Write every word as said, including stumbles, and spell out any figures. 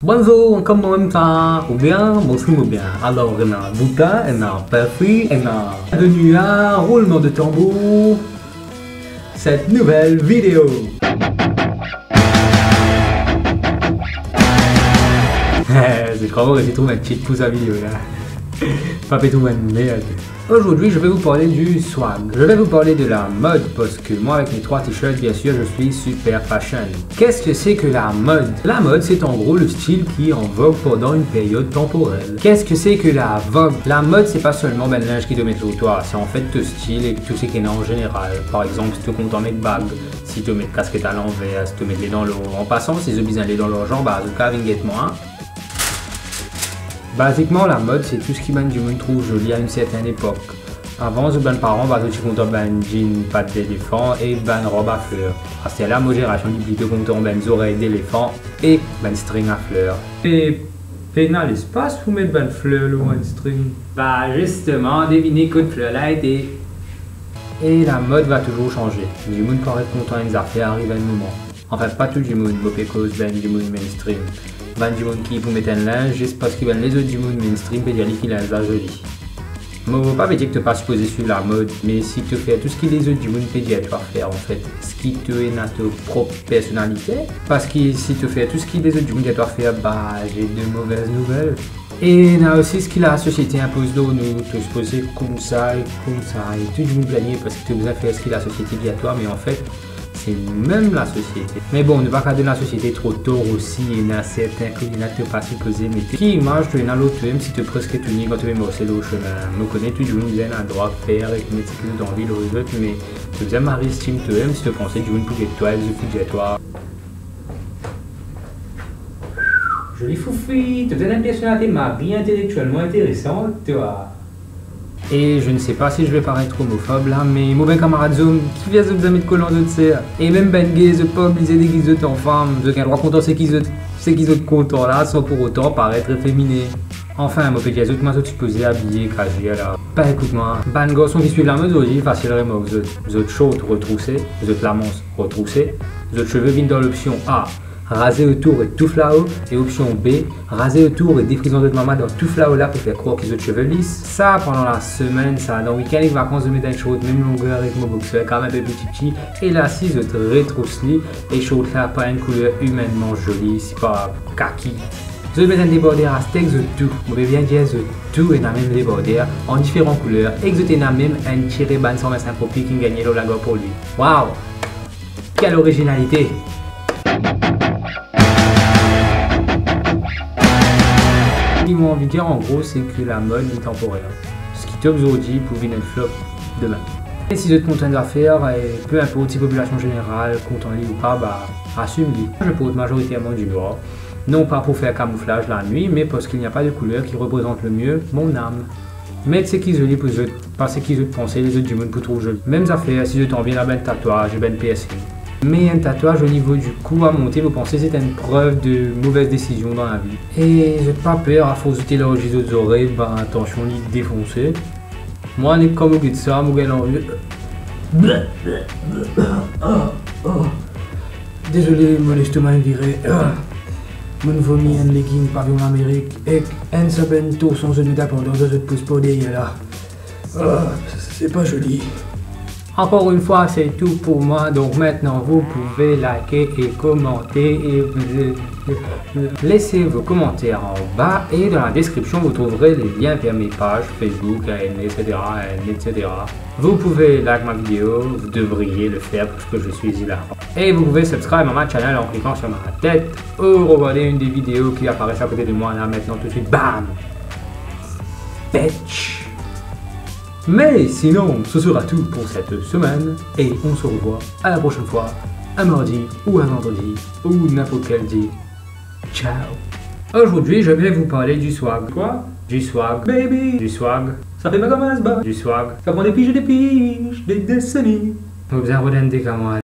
Bonzour, ankor mwa mem sa, oubien, bonsoir, oubien. Alor, ena boutin, ena pin fri, ena... Bienvenue à roulement de tambour, cette nouvelle vidéo. Zot krwar mo resi trouv enn tit pou sa video la. Pa pe trouv enn merd. Aujourd'hui, je vais vous parler du swag. Je vais vous parler de la mode parce que moi, avec mes trois t-shirts, bien sûr, je suis super fashion. Qu'est-ce que c'est que la mode ? La mode, c'est en gros le style qui est en vogue pendant une période temporelle. Qu'est-ce que c'est que la vogue ? La mode, c'est pas seulement, ben, le linge ki to met lor twa, c'est en fait ton style et tout ce qui est en général. Par exemple, si to kontan met bag, si to met kasket alanver, si to met le dan lor. En passant, si zot bizin le dan larzan, ba, zot kav vinn get mwa, hein. Bazikman, la mode, c'est tout ce qui bann dimoun trouv zoli à une certaine époque. Avan, zot bann paran, ba, zot ti kontan bann jean pat delefan e bann rob a fler. Aster la, mo zenerasion, li plito kontan bann zorey delefan e bann string a fler. E pena lespas pou met bann fler lor enn string. Ba, zisteman, devine kot fler la ete. E la mode va touzour sanze. Dimoun pou aret kontan enn zafer ariv enn moman. Anfin, pa tou dimoun, mo pe koz bann dimoun mainstream. Bann dimoun ki pou met enn linz zis parski bann lezot dimoun mainstream pe dir li ki linz la zoli. Mo pa pe dir ki to pa sipoze swiv lamod, me si to fer tou seki lezot dimoun pe dir twa fer, anfet, eski to ena to prop personalite? Parski si to fer tou seki lezot dimoun dir twa fer, ba, j'ai de mauvaises nouvelles. E ena osi seki lasosiete inpoz lor nou, to sipoze koumsa e koumsa, e tou dimoun planye parski to bizin fer seki lasosiete dir twa, me anfet, se noumem lasosiete. Me bon, nou pa kav donn lasosiete tro tor osi, ena sertin ki ena to pa sipoze mete. Ki imaz to ena lor twemem si to preske tou ni kan to pe marse lor semin? Mo kone tou dimoun bizin ena drwa fer ek met seki zot anvi lor zot, me to bizin mari estim twemem si to panse dimoun pou get twa e zot pou dir twa, "Zoli foufi, to bizin enn personalite mari intelektielman interesan, twa." Et je ne sais pas si je vais paraître homophobe la, me mo bann kamarad zom, kifer zot bizin met kol dan zot ser? E mem bann gay, zot pa oblize degiz zot an fam, zot gagn drwa kontan seki zot, seki zot kontan la, san pour autant paraître efféminé. Anfin, mo pe dir zot kouma zot sipoze abiye kazier la. Pa ekout mwa. Bann garson ki swiv lamod zordi, fasil remark zot. Zot short retrouse, zot lamans retrouse, zot seve vinn dan lopsion A, raze otour e touf lao, e opsion B, raze otour e defrizan zot mama dan touf lao la pou fer krwar ki zot seve lis. Sa pandan lasemenn sa, dan wikenn ek vakans zot met enn short mem longer ek mo boxer, kav enn pe pli tipti, e la si zot retrous li, e short la pa enn kouler imennman zoli, sipa kaki. Zot met enn debarder aster ek zot tou, mo pe bien dir zot tou ena mem debarder, an diferan kouler, ek zot ena mem enn ti riban san vinsink roupi ki gagne lor lagar pou li. Waw! Quelle originalité! Seki mo anvi dir an gro, se ki lamod li tanporer. Seki top zordi pou vinn enn flop demin. E si zot kontan enn zafer, e pe inport si popilasion zeneral kontan li ou pa, ba, asim li. Je porte majoritairement du noir, non pas pour faire camouflage la nuit, mais parce qu'il n'y a pas de couleur qui représente le mieux mon âme. Met seki zoli pou zot, pa seki zot panse lezot dimoun pou trouv zoli. Mem zafer si zot anvi ena bann tatwaz e bann piercing. Me enn tatwaz onivo di kou a monte, mo panse se enn prev de movez desizion dan lavi. E zot pa per, afors zot elarzi zot zorey, ba, atansion, li defonse. Mwa, nek kan mo get sa, mo gagn lanvi. Dezole, mo lestoma inn vire. Mo'nn vomi enn legim Pavion Lamerik ek enn sa bann torson zot met apandan dan zot pous par deryer la. Ah, c'est pas joli. Encore une fois, c'est tout pour moi. Donc maintenant, vous pouvez liker et commenter et laissez vos commentaires en bas. Et dans la description, vous trouverez les liens vers mes pages Facebook, et cetera, et cetera. Vous pouvez like ma vidéo, vous devriez le faire parce que je suis hilarant. Et vous pouvez subscribe à ma channel en cliquant sur ma tête ou regarder une des vidéos qui apparaissent à côté de moi là maintenant tout de suite. Bam! Bitch! Mais sinon, ce sera tout pour cette semaine et on se revoit à la prochaine fois, un mardi ou un vendredi ou n'importe quel dia. Ciao. Aujourd'hui, je vais vous parler du swag. Quoi ? Du swag, baby. Du swag. Ça fait mal comme un sba. Du swag. Ça prend des piges et des piges, des décennies. Mo bizin rod enn de kamwad.